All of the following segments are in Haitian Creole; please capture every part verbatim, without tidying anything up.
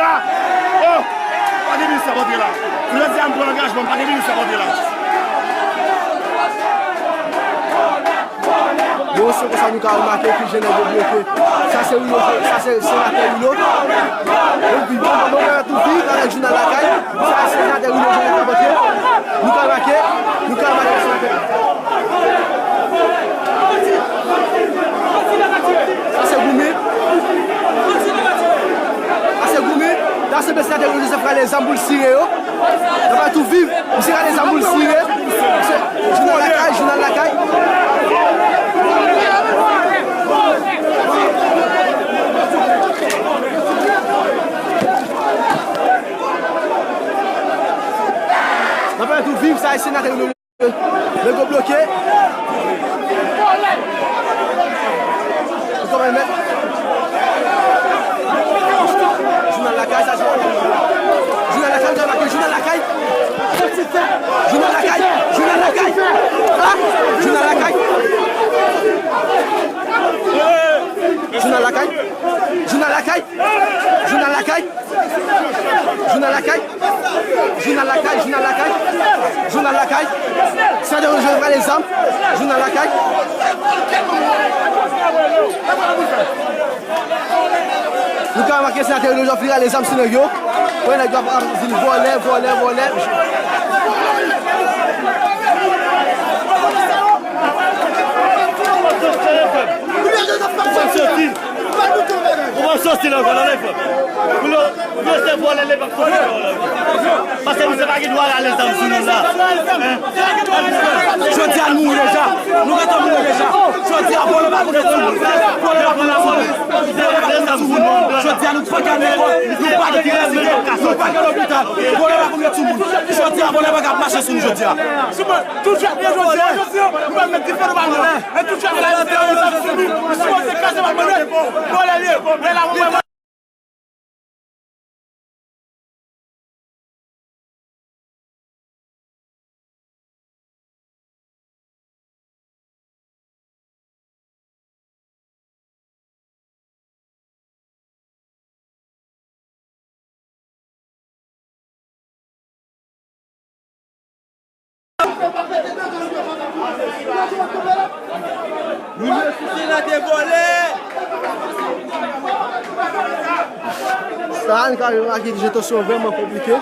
la. Oh, pa gen minis k ap antre la. Jodi a m pran angajman, pa gen minis k ap antre la. Bon, se konsa nou ka remake ki jan nèg yo bloke. Sa se Willo, sa se senatè Willo. Bon, bon, bon, bon, tou viv avèk jounal lakay. Sa se senatè Willo Joseph k ap antre. Nou ka remake, nou ka remake senatè. Sa se Goumi. Sa se Goumi. Sa se senatè Willo Joseph k rale zam pou l sire yo. N ap tou viv. Misye rale zam pou l sire. Misye, jounal lakay, jounal lakay. N ap tou viv sa, e senatè yo, nèg yo bloke. Ou konprann, mèt? Jounal lakay, sa, jounal lakay, jounal lakay, jounal lakay. Jounal lakay, jounal lakay. Ha? Jounal lakay. Jounal lakay. Jounal lakay. Jounal lakay. Jounal lakay. Jounal lakay, jounal lakay. Jounal lakay. Senatè Willo Joseph rale zam. Jounal lakay. Nou ka remake senatè Willo Joseph li rale zam sou nèg yo. Wè nèg yo ap, ap di l vòlè, vòlè, vòlè. Ou pa sòti la, ou pa sòti la. Ou pa sòti la, ou pa sòti la. Paske misye pa gen dwa rale zam sou nou la. Jodi a nou mouri deja. Nou gentan mouri deja. Jodi a vòlè pa pou nou sou moun. Vòlè pa pou nou sou moun. Vòlè pa pou nou sou moun. Jodi a nou pa ka lekòl. Nou pa gen inisite. Nou pa gen lopital. Vòlè pa pou nou sou moun. Jodi a vòlè pa ka mache sou nou jodi a. Tout chak jodi a, jodi a, nou pral met dife nan palman. E tout chak la, nou sipoze kraze palman. Vòlè li ye. Lè la, Sa a, nou ka remake ke sitiyasyon vrèman konplike.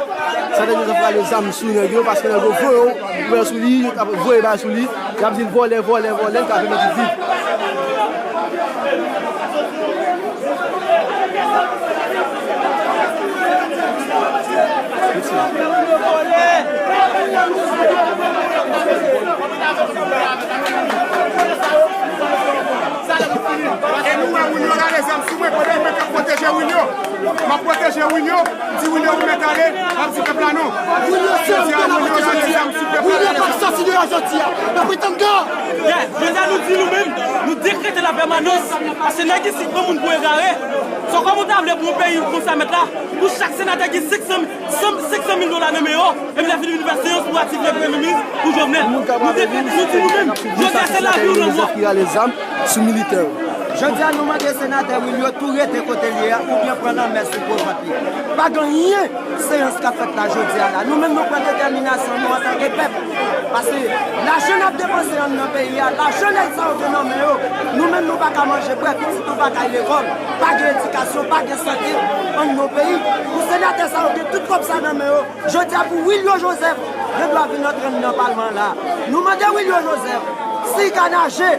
Sa te dwe fè ale zam sou nèg yo, paske nèg yo voye yon bal sou li, yo t ap voye bal sou li, y ap di l vòlè, vòlè, vòlè, l ka pèmèt li viv. E nou wè moun yo rale zam sou mwen pandan mwen k ap pwoteje Wilio. M ap pwoteje Wilio, m di Wilio ou mèt ale, m ap di pèp la non. Wilio se ou ki la kote jodi a. Wilio p ap sòti deyò jodi a. N ap pretann gad. Jodi a nou di nou menm, nou dekrete lapèmanans, paske nèg isit pran moun pou egare. Se kòman w ta vle pou yon peyi konsa mèt la, pou chak senatè gen senk san, senk san mil dola nan men yo, epi lè fini vin fè seyans pou ratifye premye minis pou Jovenel. Nou dekrete, nou di nou menm, jodi a se lavi ou lanmò. Ki rale zam sou militè yo. Jodi a nou mande senatè Wilio tou rete kote l ye a oubyen pran lanmè sou gwo vant li. Pa gen anyen seyans k ap fèt la jodi a la. Nou menm nou pran detèminasyon nou antanke pèp. Paske lajan n ap depanse anndan peyi a, lajan nèg sa yo gen nan men yo, nou menm nou pa ka manje bwè, pitit nou pa ka al lekòl, pa gen edikasyon, pa gen sante anndan peyi. Pou senatè sa yo gen tout kòb sa nan men yo, jodi a pou Wilio Joseph gen dwa vin antre anndan palman an la. Nou mande Wilio Joseph si l ka naje.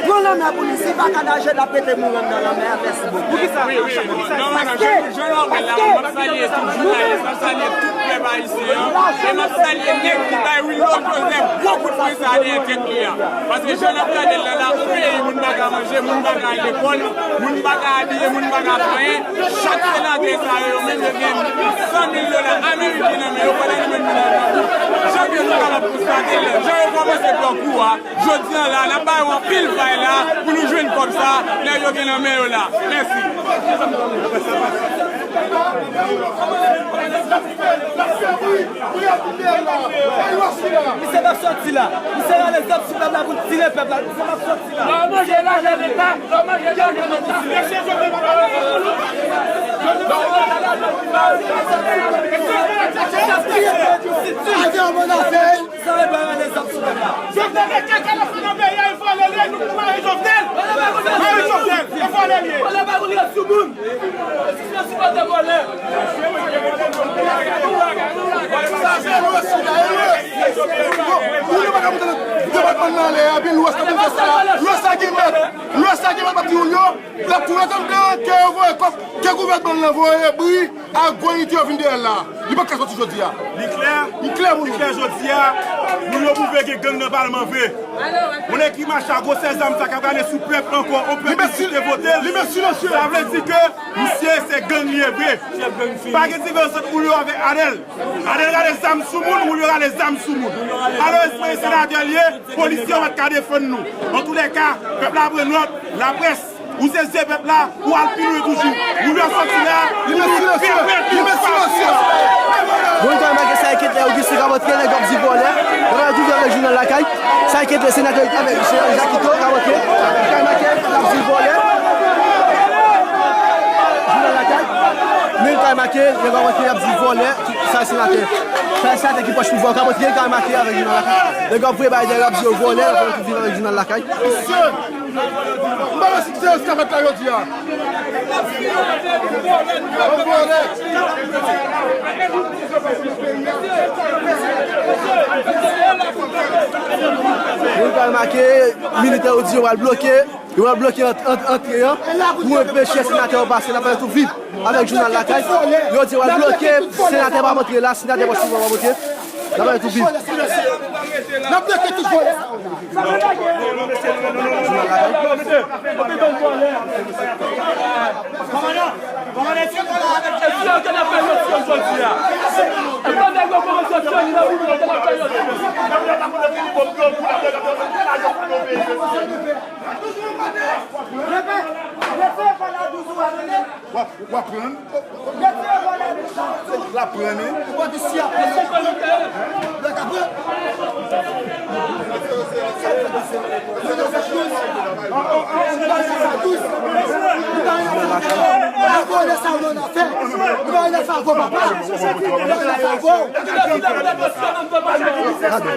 Pran lanmè pou li, si pa ka naje, l ap rete mouri anndan lanmè a. Mèsi bokou. Wi, wi. Non, non, non, paske, jan, jan nou wè la, paske m ap salye tout jounalis, m ap salye tout pèp ayisyen an, e m ap salye nèg ki bay Wilio Joseph gwo kout pwen sa a dèyè tèt li a. Paske jan n ap gade l la, la, yon peyi moun pa ka manje, moun pa ka al lekòl, moun pa ka abiye, moun pa ka fè anyen. Chak senatè sa yo, yo menm yo gen san mil dola ameriken nan men yo, pandan nou menm nou nan jan ke nou kapab konstate l, jan yo kòmanse pran kou a, jodi a la, n ap ba yo anpil pay la pou nou jwenn kòb sa, nèg yo gen nan men yo la. Mèsi. Misye p ap sòti la. Misye rale zam sou pèp la pou l tire pèp la. Misye p ap sòti la. Lè w manje lajan leta, lè w manje lajan leta. Jovenel gen kaka nan fè nan peyi a, e vòlè li ye, nou mare Jovenel. Mare Jovenel, e vòlè li ye. Ou pa ka monte nan depatman nan anlè a, epi Lwès la vin fè sa la. Lwès la gen mèt. Lwès la gen mèt, m ap di w yo. L ap tou ret anndan, ke yo voye kòb, ke gouvènman an voye bri ak gwo inite yo vin dèyè l la. Li pa ka soti jodi a. Li klè? Li klè pou nou. Li klè jodi a. Moun yo pwouve gen gang nan palman vre. Yon nèg ki mache a gwosè zam sa k ap rale sou pèp ankò, yon pèp ki te vote l. Sa vle di ke misye se gang li ye vre. Pa gen diferans ant Julio avèk Adèl. Adèl rale zam sou moun, Julio rale zam sou moun. Alò, espere senatè l ye, polisye yo pa t ka defann nou. Antoulèka, pèp la pran nòt, laprès, ou se zye pèp la, ou al pi lwen toujou. Ou lè sòti la, ou nou pèmèt li pa. Moun ka remake sa enkete Ogistin k ap antre, nèg yo ap di vòlè. Yo pa toujou avèk Jounal Lakay. Sa enkete senatè avèk Jakito k ap antre. Ka remake, y ap di vòlè. Jounal Lakay. Men ka remake, nèg yo ap antre, y ap di vòlè. Sa senatè. Sa senatè ki pwòch pouvwa k ap antre, ka remake avèk Jounal Lakay. Nèg yo ap voye bagay dèyè, y ap di yo vòlè, y ap antre viv avèk Jounal Lakay. M pa wè si se yo ki ka fèt la jodi a. Bon vòlè. Moun pral make, militè yo di yo pral bloke, yo pral bloke ant-, ant-, antre an pou anpeche senatè yo pase. N ap fè tou viv avèk Jounal Lakay. Yo di yo pral bloke, senatè p ap antre la, senatè pa sou pa antre. N ap fè tou viv. N ap bloke tout vòlè. W ap, w ap pran. L ap pran, wi.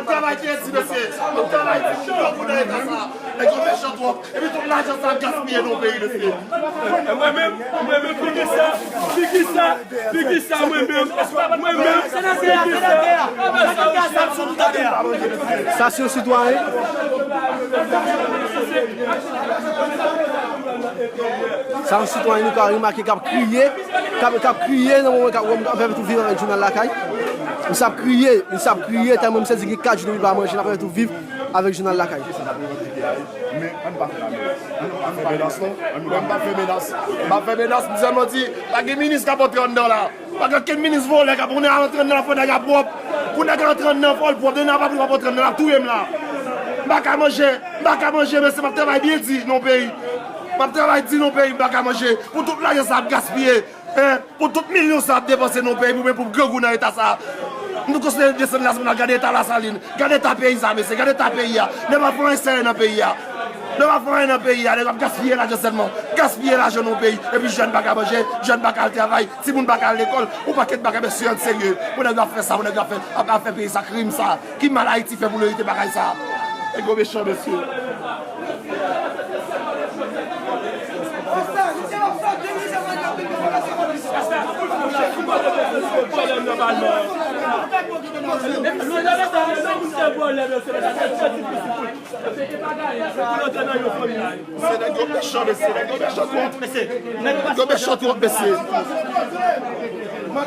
Travay ki redi, mesye. Travay ki redi. Nèg yo mechan twòp. Epi tout lajan sa ap gaspiye nan peyi, mesye. E mwen menm, mwen menm, figi sa, figi sa, figi sa, mwen menm, mwen menm, figi sa. Sa se yon sitwayen. Sa yon sitwayen nou ka remake k ap kriye, k ap, k ap kriye nan moman k ap, w ap fè tou viv avèk Jounal Lakay. Misye ap kriye, misye ap kriye, tèlman misye di gen kat jou depi l pa manje, l ap fè tou viv avèk Jounal Lakay. Men, ann pa fè la menas. Ann pa fè menas, non. Ann pa fè menas. M pa fè menas, m sèlman di, pa gen minis k ap antre anndan la. Pa gen okenn minis vòlè k ap, pou nèg antre anndan la, fò nèg la pwòp. Pou nèg antre anndan, fò l pwòp. Depi nèg pa pwòp, antre anndan, l ap touye m la. M pa ka manje, m pa ka manje, mesye, m ap travay byen di nan peyi. M ap travay di nan peyi, m pa ka manje. Pou tout lajan sa ap gaspiye. Hein? Pou tout milyon sa ap depanse nan peyi pou, pou grangou nan eta sa. Nou konsidere desann la, nou gade eta Lasalin, gade eta peyi sa, mesye, gade eta peyi a. Nèg pa fè anyen serye nan peyi a. Nèg pa fè anyen nan peyi a, nèg ap gaspiye lajan sèlman. Gaspiye lajan nan peyi. Epi jèn pa ka manje, jèn pa ka al travay, timoun pa ka al lekòl, yon pakèt bagay, mesye, ann serye. Pou nèg ap fè sa, pou nèg ap fè, ap, ap fè peyi sa, krim sa. Ki mal Ayiti fè pou l erite bagay sa? Nèg yo mechan, mesye. Se nèg yo mechan, mesye, nèg yo mechan twòp. Nèg yo mechan twòp, mesye. Pa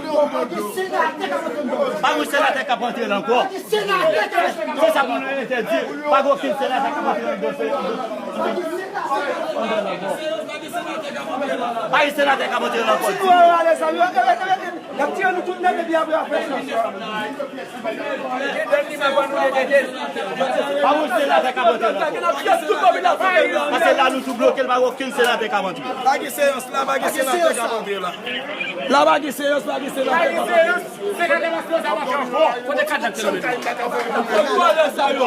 gen senatè k ap antre la ankò. Se sa pou nou entèdi. Pa gen okenn senatè k ap antre nan dosye. Pa gen senatè k ap antre la ankò. Y ap tire nou tout nèt epi apre y ap fè sa. Pa gen senatè k ap antre la ankò. Paske la nou tou bloke l, pa gen okenn senatè k ap antre. Pa gen seyans la, pa gen senatè k ap antre la. La pa gen seyans, pa gen senatè k ap antre. Senatè Maslozan mache ankò. Kote kad la k te nan men nou? Vòlè sa yo.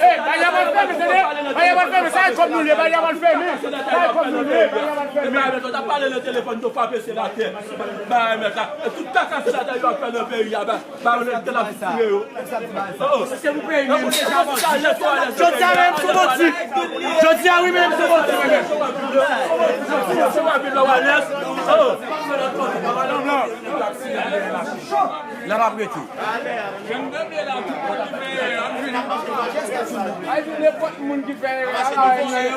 Ey, bal la pral fèmen, tande? Bal la pral fèmen, sa e kòb nou ye, bal la pral fèmen. Sa e kòb nou ye, bal la pral fèmen. Epi avè w t ap pale nan telefòn, tou frape. Senatè, ba mèt la. E tout kaka senatè yo ap fè nan peyi a, ba, ba yo lè tèl ap tire yo. Oh, se pou peyi menm. Jodi a menm sou bòti. Jodi a wi menm sou bòti menm. Se w ap viv la w alèz. Oh. Lè m ap rete. Ay, se nenpòt moun ki fè erè a, nèg,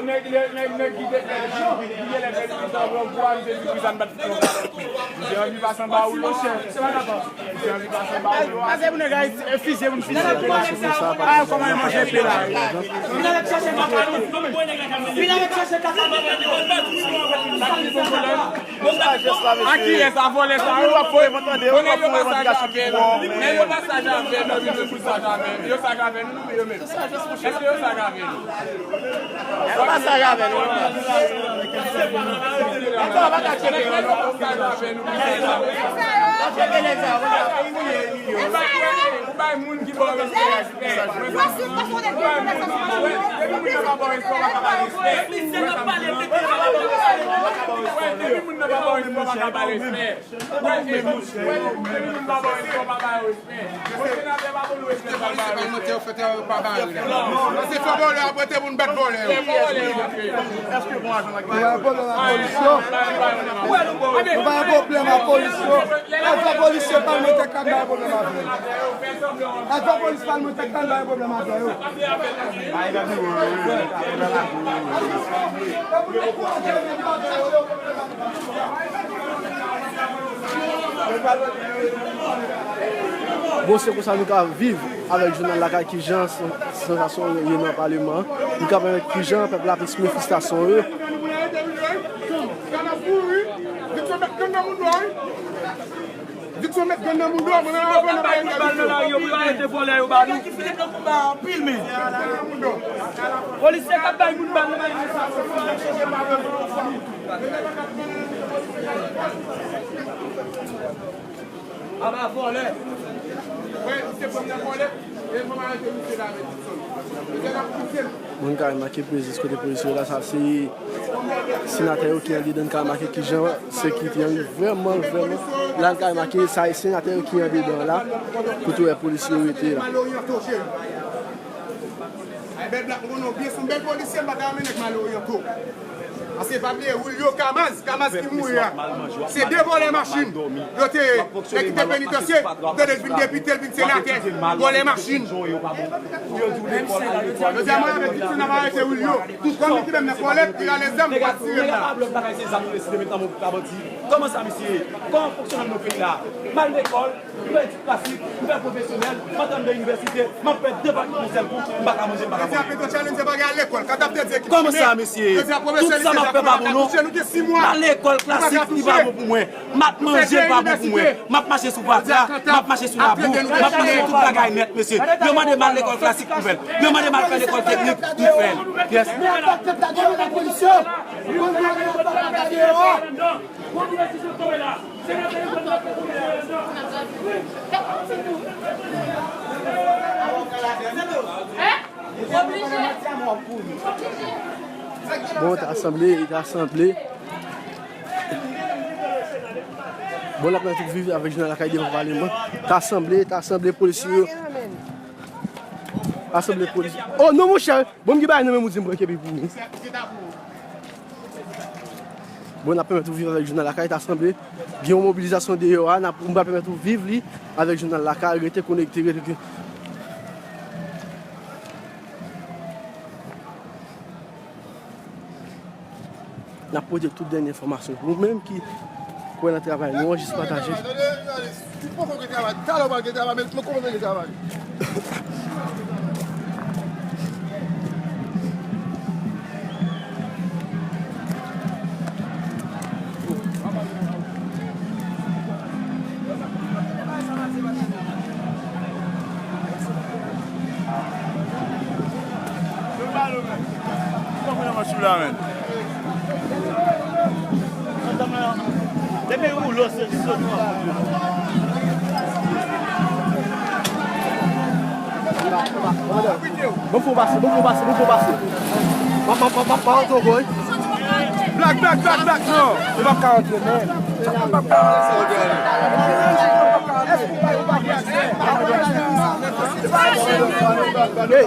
nèg, nèg, nèg, nèg ki te fè, ki te lè fè di sa, bon, pou a, misye di, "Kisa n bat fè yo?" Misye anvi pase anba ou, monchè. Misye anvi pase anba ou. Sa se pou nèg Ayiti, e, fizye pou n fizye. A, kòman yo manje epe la? Vin avèk chache kaka nou. Vin avèk chache kaka nou. A kiyès? A vòlè sa yo? Konnen yo pa sav avè nou. Men yo pa sav avè nou, yo vin pou sav avè nou. Yo sav avè nou, nou, yo menm. Èske yo sav avè nou? Yo pa sav avè nou. Yo sav avè nou. Ou bay, ou bay moun ki ba w respè. Ou bay moun ki ba w respè. Depi moun nan pa ba w respè, ou pa ka ba l respè. Depi moun nan pa ba w respè, ou pa ka ba l respè. Depi moun pa ba w respè, ou pa ba yo respè. Bon, senatè pa konn respè sa l ba yo respè. Fè travay pa vòlè ap rete pou n bat vòlè yo. Èske bon ajan la ki... Ou pa gen pwoblèm ak polis yo? Ou pa gen pwoblèm ak polis yo? Èske polis yo pa mete kòb la pwoblèm avè yo? Èske polis pa mete kòb la pwoblèm avè yo? Bon, se konsa nou ka viv avèk jounal Lakay, kijan san-, sansasyon yo ye nan paleman an. Nou ka wè kijan pèp la ap eksprime fristrasyon yo. Di k se mèt gang nan moun nwa, wi. Di k se mèt gang nan moun nwa, mwen nan avan nan bay moun bal nan lari yo, pou yo arete vòlè yo ba nou. Nèg ki fini pran konba a anpil, men. Polisye k ap bay moun bal nan lari yo. Aba vòlè. Wè, misye pran nan vòlè. E fò m arete misye la, men Dikson. Misye la pouse l. Moun ka remake prezans kote polisye yo la, sa se senatè yo ki andedan, n ka remake kijan sekirite an vrèman, vrèman. La, n ka remake sa e senatè yo ki andedan la, kote w wè polisye yo rete la. Ay, Bèl Blak, m konnen w byen, se yon bèl polisye, m pa ta renmen nèg Maloryanto. Paske pa bliye, Julio Kamaz, Kamaz ki mouri a, se de vòlè machin yo te ye. Nèg ki te penitansye, yo te vin depite, l vin senatè, vòlè machin. Yo di a mwen avèk Dikson ap arete Julio. Kòm li te menm nan kòlèt, li rale zam pou al tire m la. Kòman sa, mesye? Kòman fonksyonman nan peyi la? M al lekòl, m fè etid klasik, m fè pwofesyonèl, m antre anndan inivèsite, m ap fè de vag nan yon sèl kou, m pa ka manje, m pa ka bwè. Yo di a Petro Challenge pa gen al lekòl, katap de di ekip chimè. Kòman sa, mesye? Yo di a pwofesè lise Jakmèl pa ka touche, nou gen sis mwa. M al lekòl klasik, li pa bon pou mwen. M ap manje, li pa bon pou mwen. M ap mache sou fatra, m ap mache sou labou, m ap mache sou tout bagay nèt, mesye. Yo mande m al lekòl klasik pou fè l. Yo mande m al fè lekòl teknik pou fè l. Yes. Bon, ta sanble, ta sanble. Bon, n ap nan tout viv avèk jounal Lakay devan paleman. Ta sanble, ta sanble polisye yo. Ta sanble polisye. Oh non, monchè. Bon, m gen bagay nan men m ou di m pran kepi pou ou. Bon, n ap pèmèt ou viv avèk jounal Lakay, ta sanble gen yon mobilizasyon deyò a, n ap, m pral pèmèt ou viv li avèk jounal Lakay, rete konekte, rete. N ap pote tout dènye enfòmasyon. Ou menm ki kwè nan travay nou an, jis pataje. Li poko gen travay. Talè w pral gen travay, men mwen konprann gen travay. Depi ou lo se sot. Bon, fò pase, bon, fò pase, bon, fò pase. Pa, pa, pa, pa, pa, antre ankò, wi. Bak, bak, bak, bak, non. Ou p ap ka antre, men. Hey.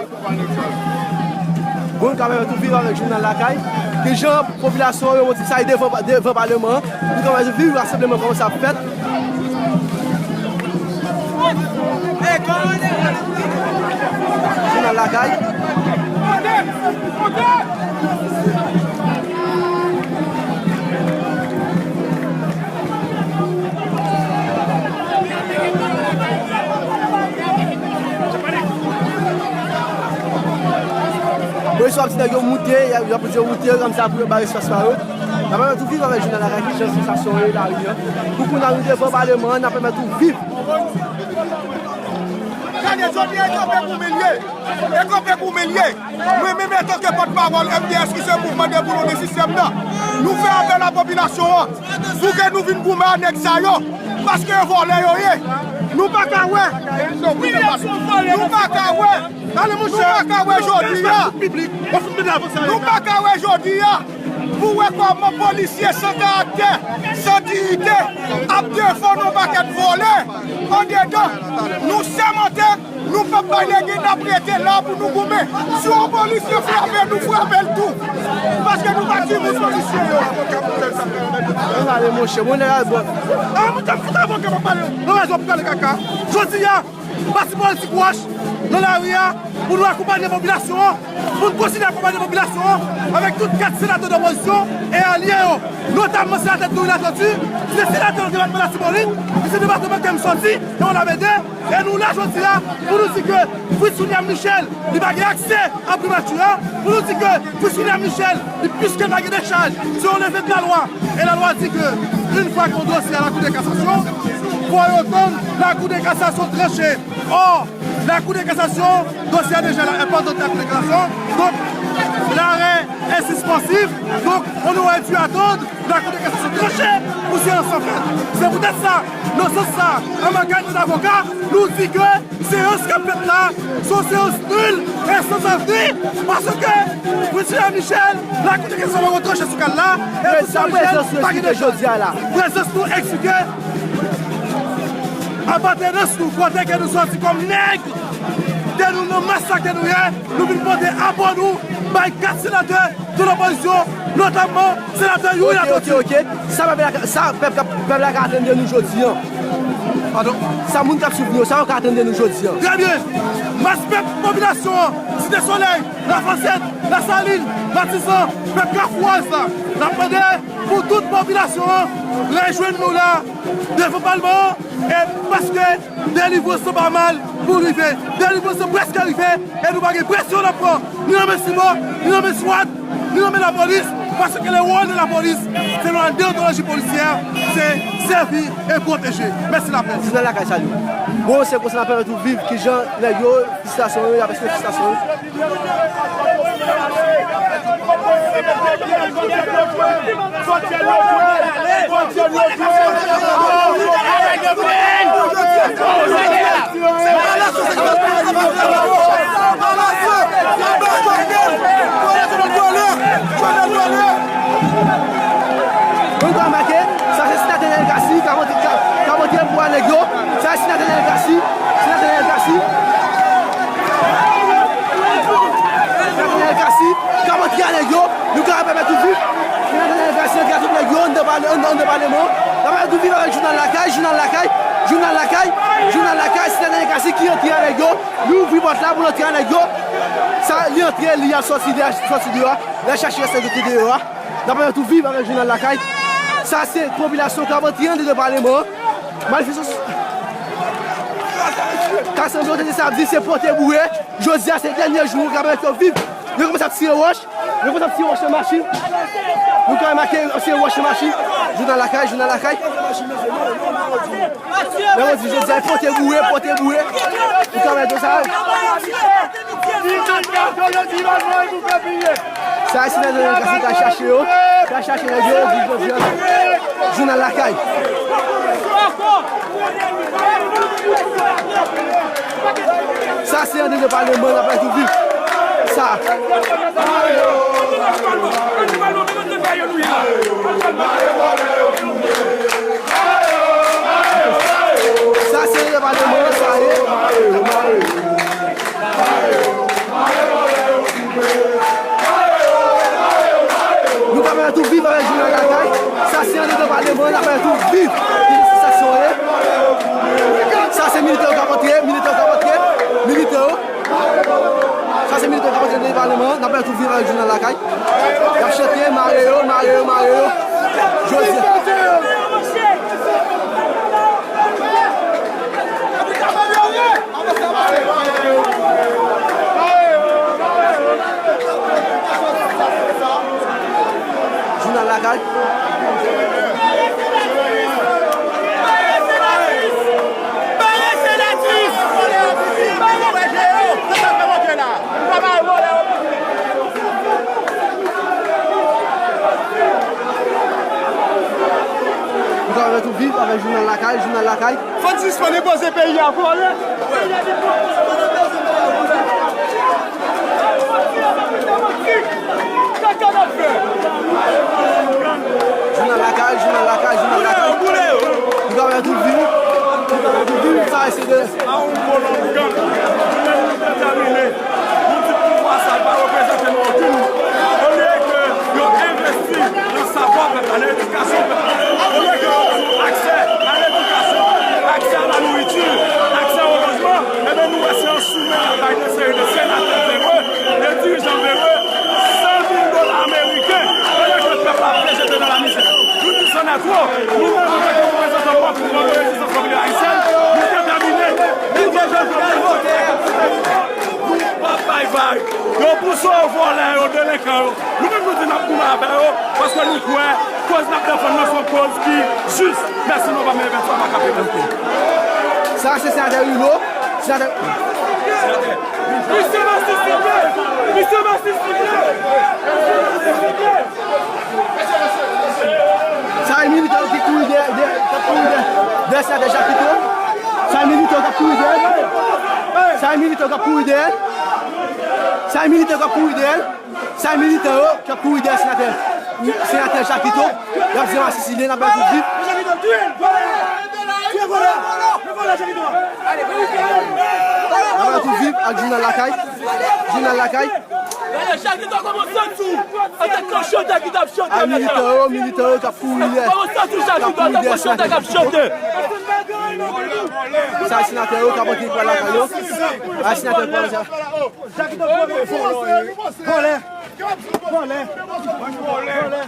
Bon, kanmenm tou viv avèk Jounal Lakay. Kijan popilasyon yo motive sa devan, devan Paleman an. Nou kanmenm tou viv rasanbleman kòman sa ap fèt. Jounal Lakay. Polis yo ap di nèg yo moute, y ap, y ap di yo moute, kòmsi pou yo bay espas pa yo. N ap pèmèt ou viv avèk Jounal Lakay, ki jan sansasyon yo lari an. Pou kounye a nou devan Paleman an, n ap pèmèt ou viv. Gade, jodi a, e kanpe pou mil ye. E kanpe pou mil ye. Mwen menm, antanke pòtpawòl M D S, ki se mouvman debout non sistèm nan, nou fè apèl a popilasyon an pou ke nou vin goumen a nèg sa yo, paske e vòlè yo ye. Nou pa ka wè, nou pa ka wè, nou pa ka wè jodi a, nou pa ka wè jodi a, pou wè kòman polisye san karaktè, san diyite, ap defann yon pakèt vòlè andedan. Nou sèmante, nou p ap bay lege, n ap rete la pou nou goumen. Si yon polisye frape, nou frape l tou. Paske nou pa timoun polisye yo. Ann ale, monchè, mwen la, bon. Ah, mwen t ap fout avoka pa pale. Non, rezon pou pale kaka. Jodi a, pati politik wòch nan lari a pou nou akonpanye popilasyon an, pou nou kontinye akonpanye popilasyon an avèk tout kat senatè de opozisyon e alye yo, notamman senatè Dlouin Latortue, ki se senatè nan depatman Latibonit, ki se depatman ke m sòti, e w labede, e nou la jodi a pou nou di ke Fritz William Michel, li pa gen aksè a primati a, pou nou di ke Fritz William Michel, li, piske l pa gen dechaj, se yon leve de lalwa. E lalwa di ke, yon fwa ke yon dosye a la Cour de cassation, fò yo tann la Cour de cassation tranche. Or, la Cour de cassation, dosye a deja la, pendant la Cour de cassation. Donk, l'arrêt est suspensif. Donk, on aurait dû attendre la Cour de cassation tranche pou seyans lan fèt. Se poutèt sa, nan sans sa, an bagay nou avoka, nou di ke seyans k ap fèt la, se yon seyans nil e sans avni, paske Fritz William Michel, la Cour de cassation pa tranche sou ka l la, e Fritz William Michel pa gen dechaj. Prezans nou eksplike apatenans nou, kote ke nou sòti kòm nèg, ke nou nan mas la ke nou ye, nou vin pote apò nou bay kat senatè de lopozisyon, notamman senatè Youri Latortue. Ok, ok, ok. Sa pèp la, sa pèp, pèp la ka atann de nou jodi an. Padon? Sa moun k ap swiv nou yo, sa yo ka atann de nou jodi an. Trè byen. Mas pèp, popilasyon an, Site Solèy, Lafansèt, Lasalin, Matizan, pèp Kafou Waz la, n ap mande pou tout popilasyon an rejwenn nou la devan palman an, e paske delivrans lan pa mal pou rive. Delivrans lan prèske rive, e nou pa gen presyon n ap pran, ni nan men Simon, ni nan men swat, ni nan men lapolis, paske le wòl de lapolis, selon la deontoloji polisyè, se sèvi e pwoteje. Mèsi lapè. Jounal Lakay, salut. Bon, se konsa n ap pèmèt ou viv kijan nèg yo, fisitasyon yo, y ap eksprime fisitasyon yo. Bon, nou ka remake, sa se senatè Nènèl Cassy k ap antre, k ap, k ap antre pou a nèg yo. Sa se senatè Nènèl Cassy, senatè Nènèl Cassy. Senatè Nènèl Cassy k ap antre a nèg yo. Nou ka pèmèt ou viv. Senatè Nènèl Cassy antre a tout nèg yo anndan pale-, anndan, anndan paleman. N ap pèmèt ou viv avèk Jounal Lakay, Jounal Lakay, Jounal Lakay, Jounal Lakay, senatè Nènèl Cassy ki antre a nèg yo. Li ouvri pòt la pou l antre a nèg yo. Sa, li antre, li ap sòti, li ap sòti deyò a. L al chache rès nèg yo ki deyò a. N ap pèmèt ou viv avèk Jounal Lakay. Sa se popilasyon k ap antre anndan paleman an. Manifestasyon ka sanble yo tande sa ap di se pote boure. Jodi a se dènye jou yo ka pèmèt yo viv. Yo kòmanse ap tire wòch. Yo kòmanse ap tire wòch nan machin. Nou ka remake yo ap tire wòch nan machin. Jounal Lakay, Jounal Lakay. Lè yo di jodi a pote boure, pote boure. Nou ka wè tout sa. Sa se nèg yo ki ka chache yo, ka chache nèg yo, di jodi a. Jounal Lakay. Sa se anndan paleman, n ap pèmèt ou viv. Sa. Sa se paleman, sa ye. Nou ka fè tou viv avèk jounal lakay. Sa se andedan paleman, n ap fè tou viv. Sa se militè yo k ap antre, militè yo k ap antre, militè yo. Sa se militè k ap antre nan paleman an, n ap fè tou viv avèk jounal lakay. Y ap chante, mare yo, mare yo, mare yo. Jodi a. Jounal lakay. Pare senatis! Pare senatis! Pare senatis! Pare senatis! Pare senatis! Nou ka fè tou viv avèk jounal lakay, jounal lakay. Fò n sispann enpoze peyi a vòlè. Peyi a depoze vòlè. Kaka n ap fè. Jounal lakay, jounal lakay, jounal lakay. Nou ka fè tou viv. Nou ka fè tou viv, sa se de. A yon kolon gang. Nou menm nou detèmine. Nou di pouvwa sa pa reprezante nou okenn. Olye ke yo envesti nan savwa pèp la, nan edikasyon pèp la, olye ke yo ba nou aksè a ledikasyon, aksè a la nouriti, aksè o lojman, enben nou wè se yon soumen y ap bay de seri de senatè vere, de dirijan vere, san mil dola ameriken, pandan ke pèp la ap vejete nan lamizè. Nou di sa nèt wo, nou menm antanke reprezantan pòp mouvman de rezistans popilè ayisyèn, nou detèmine, nou pa bay vag. Yo pouse yo vòlè yo, delenkan yo. Nou menm nou di n ap goumen avè yo, paske nou kwè koz n ap defann nan se yon koz ki jis. Mèsi, nou pa menm evènman pa ka prezante. Sa se senatè Rilo, senatè. Misye Masisi vle! Misye Masisi vle! Misye Masisi vle! Sa e militè yo ki kouri dèyè, dèyè, k ap kouri dèyè, dèyè senatè Jakito. Sa e militè yo k ap kouri dèyè. Sa e militè yo k ap kouri dèyè. Sa e militè yo k ap kouri dèyè. Sa e militè yo k ap kouri dèyè senatè, senatè Jakito. Y ap di Masisi vle, n ap bay tout vi. N ap bay tout vi ak jounal lakay. Jounal lakay. Gade, Jakito kòmanse tou. Antanke chantè ki t ap chante. Ay, militè yo, militè yo k ap kouri dèyè. Kòmanse tou, Jakito, antanke chantè k ap chante. Sa senatè yo k ap antre pral lakay yo. Ay, senatè yo pral lakay. Jakito vòlè, vòlè, vòlè, vòlè.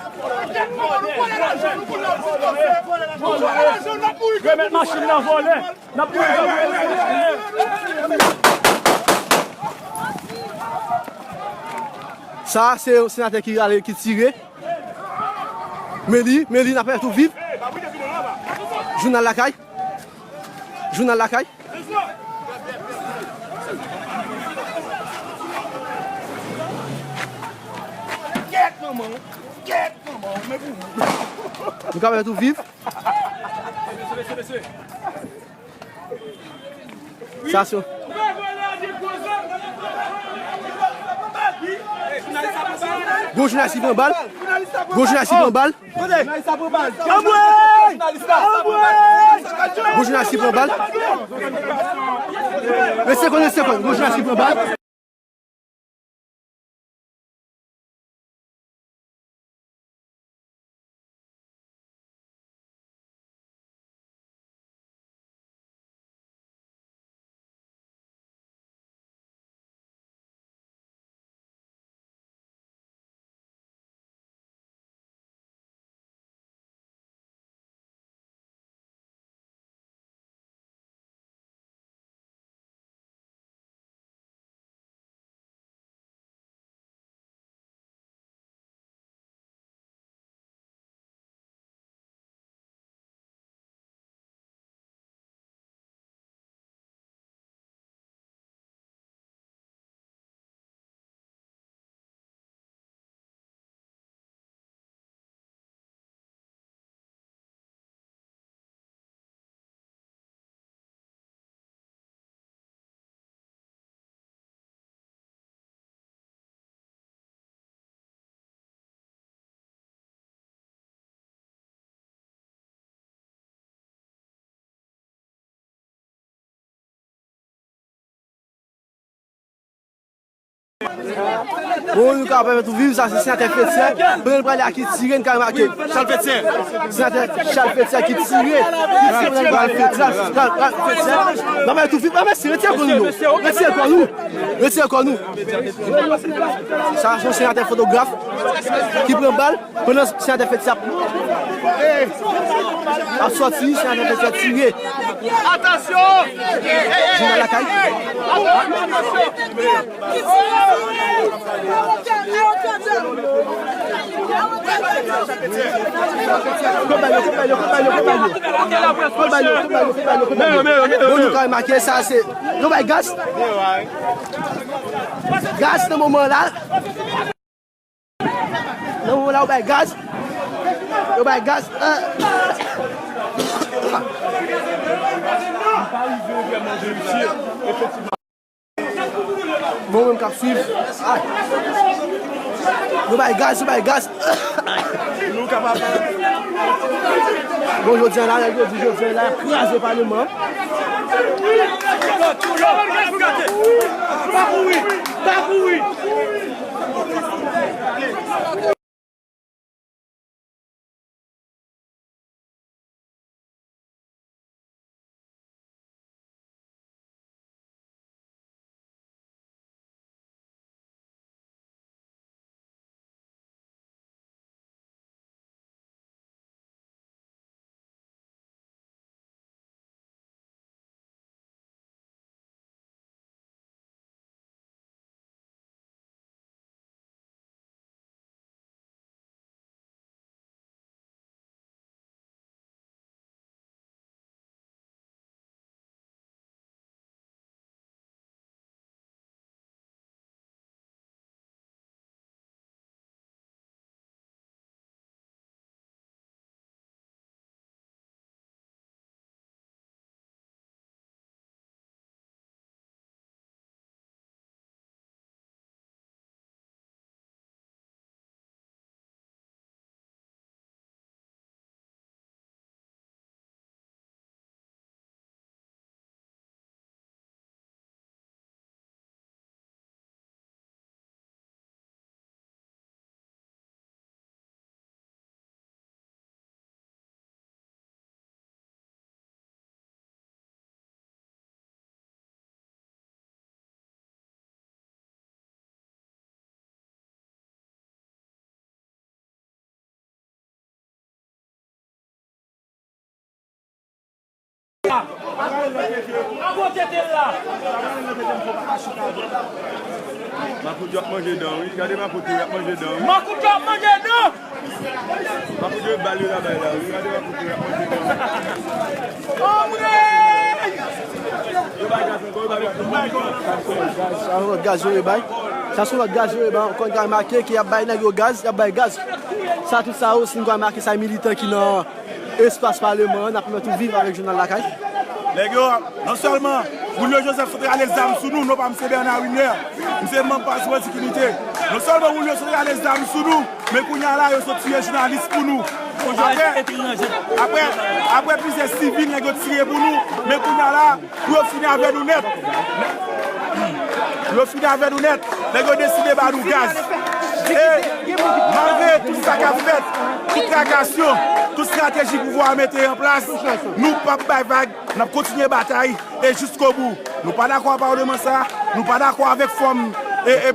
Remèt machin nan, vòlè. N ap pran. Sa se yon senatè ki rale, ki tire. Men li, men li, n ap fè tou viv. Jounal lakay. Jounal lakay. Nou ka fè tou viv. Sa se. Gwo jounalis ki pran bal. Gwo jounalis ki pran bal. Gwo jounalis ki pran bal. Mesye, konnen se kòb. Gwo jounalis ki pran bal. Bon, nou ka pèmèt ou viv, sa se senatè Fetyè. Pandan l prale a ki tire, n ka remake. Chal Fetyè. Senatè Chal Fetyè ki tire. Ki tire pandan l pral Fetyè. Pral, pral Fetyè. N ap pèmèt ou viv. Ah, mesye, retire kò nou, non. Retire kò nou. Retire kò nou. Sa se yon senatè fotograf ki pran bal pandan senatè Fetyè ap, ap sòti, senatè Fetyè tire. Atansyon! Jounal Lakay. Bon, nou ka remake sa, se, yo bay gaz. Gaz nan moman la. Nan moman la, yo bay gaz. Yo bay gaz. Ah. Bon, mwen k ap swiv. Ay. Yo bay gaz, yo bay gaz. Bon, jodi a la, nèg yo di jodi a la, kraze paleman. Pa kouri, pa kouri. Makout yo ap manje dan, wi. Gade makout yo ap manje dan, wi. Makout yo ap manje dan! Makout yo bal yo la bay la, wi. Gade makout yo ap manje dan. Ombre! Yo bay gaz ankò, yo bay gaz ankò. Sa se yon lòt gaz yo bay. Sa se yon lòt gaz yo bay. Ankò, n ka remake ke y ap bay nèg yo gaz, y ap bay gaz. Sa, tout sa yo, si n ka remake, sa militan ki nan espas paleman an, n ap pèmèt ou viv avèk Jounal Lakay. Nèg yo, non sèlman Julio Joseph sot rale zam sou nou, non pa misye Bernard Winer, misye manm Parti Politik Inite. Non sèlman Julio sot rale zam sou nou, men kounye a la, yo sot tiye jounalis pou nou. Apre, apre, apre plizyè sivil, nèg yo tire pou nou, men kounye a la, pou yo fini avè nou nèt. Pou yo fini avè nou nèt, nèg yo deside ba nou gaz. E malgre tout sa k ap fèt, tout trakasyon, tout estrateji pouvwa a mete an plas, nou p ap bay vag, n ap kontinye batay e jiskobou. Nou pa dakò ak paleman sa, nou pa dakò avèk fòm e, e, e, e,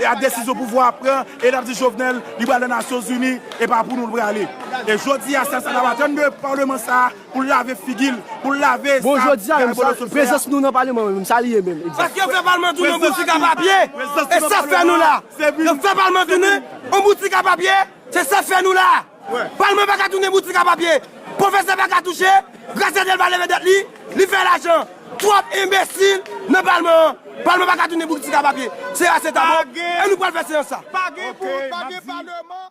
e ak desizyon pouvwa a pran, e n ap di Jovenel, li pral nan Nasyonzini, e pa pou nou l prale. E jodi a, sèl sa n ap atann de paleman sa, pou l lave figi l, pou l lave... Bon, sa jodi a menm, sa, prezans nou nan paleman menm, sa li ye menm, egzak. Paske yo fè paleman tounen yon boutik a papye. E sa fè nou la. Yo fè paleman tounen yon boutik a papye. Se sa fè nou la. Paleman pa ka tounen boutik a papye. Pwofesè pa ka touche. Gracia Delva leve tèt li. Li fè lajan. Twòp enbesil nan paleman an. Paleman pa ka tounen boutik a papye. Se a, se ta bon. E nou pral fè seyans sa. Pa gen pou, pa gen paleman.